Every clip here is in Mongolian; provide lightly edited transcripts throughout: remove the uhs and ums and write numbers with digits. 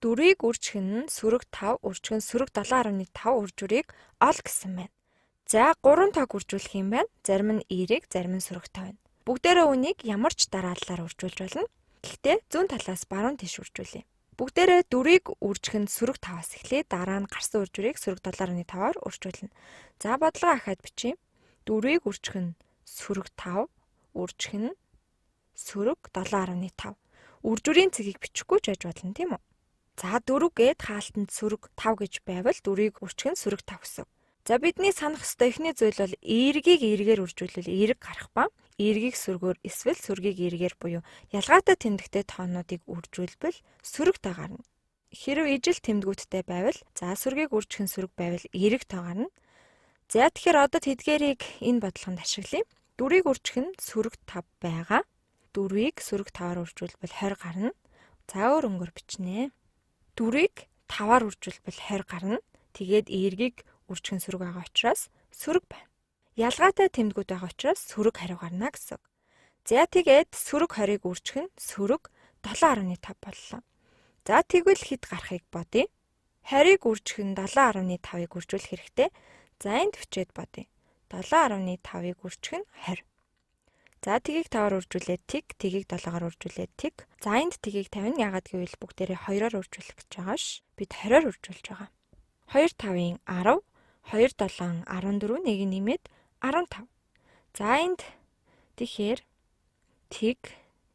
4-ийг үржих нь сөрөг 5, үржих нь сөрөг 7.5 үржүүрийг ол гэсэн байна. За 3 тоог үржүүлэх юм байна. Зарим нь эерэг, зарим нь сөрөг тоо байна. Бүгдээрээ үүнийг ямар ч дарааллаар үржүүлж болно. Гэхдээ зүүн талаас баруун тийш үржүүлье. Бүгдээрээ 4-ийг үржих нь сөрөг 5-аас эхлэе. Дараа нь гарсан үржүүрийг сөрөг 7.5-аар үржүүлнэ. За бодлогоо ахаад бичье. 4-ийг үржих нь сөрөг 5, үржих нь сөрөг 7.5. Үржүүрийн цэгийг бичихгүй ч байж болно, тийм үү? За 4 гээд хаалтанд сөрөг 5 гэж байвал 4-ийг үржих нь сөрөг 5 гэсэн. За бидний санах ёстой эхний зүйл бол эергийг эергээр үржүүлвэл эерэг гарах ба эергийг сөргөөр эсвэл сөргийг эергээр буюу ялгаатай тэмдэгтэй тоонуудыг үржүүлбэл сөрөг тоо гарна. Хэрв ижил тэмдгүүдтэй байвал за сөргийг үржих нь сөрөг байвал эерэг тоо гарна. За тэгэхээр одоо тэдгээрийг энэ бодлогонд ашиглая. 4-ийг үржих нь сөрөг 5 байгаа. 4-ийг сөрөг 5-аар үржүүлбэл 20 гарна. За өөр өнгөөр бичнэ. 4-ийг 5-аар үржүүлбэл 20 гарна. Тэгээд эергийг үржих нь сөрөг байгаа учраас сөрөг байна. Ялгаатай тэмдгүүд байгаа учраас сөрөг хариу гарна гэсэн. За тэгээд сөрөг 20-ыг үржих нь сөрөг 7.5 боллоо. За тэгвэл хэд гарахыг бодъё. 20-ыг үржих нь 7.5-ыг үржүүлэх хэрэгтэй. За энд бичээд бодъё. 7.5-ыг үржих нь 20. За тэгийг 5-аар үржүүлээд тэг, тэгийг 7-аар үржүүлээд тэг. За энд тэгийг тавина. Яагаад гэвэл бүгдээрээ 2-оор үржүүлэх гэж байгаа ш. Бид 20-оор үржүүлж байгаа. 2 5-ын 10, 2 7 14, нэг нэмээд 15. За энд тэгэхээр тэг,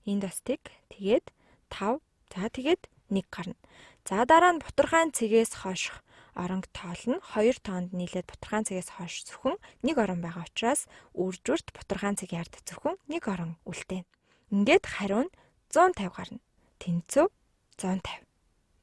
энд бас тэг, тэгээд 5, за тэгээд 1 гарна. За дараа нь бутархайн цэгээс хойших оронг тоолно. 2 тоонд нийлээд бутархайн цэгээс хойш зөвхөн 1 орон байгаа учраас үржүүрт бутархайн цэгийн ард зөвхөн 1 орон үлдээнэ. Ингээд хариу нь 150 гарна. Тэнцүү 150.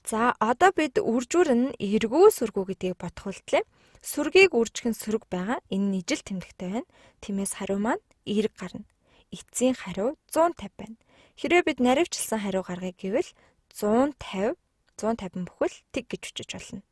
За одоо бид үржүүр нь эргүү сөргүү гэдгийг бодох үлдлээ. Сөргийг үржих нь сөрөг байгаа. Энэ нь ижил тэмдэгтэй байна. Тиймээс хариу маань эерэг гарна. Эцсийн хариу 150 байна. Хэрвээ бид наривчлсан хариу гаргая гэвэл 150 150 бүхэл тэг гэж бичиж болно.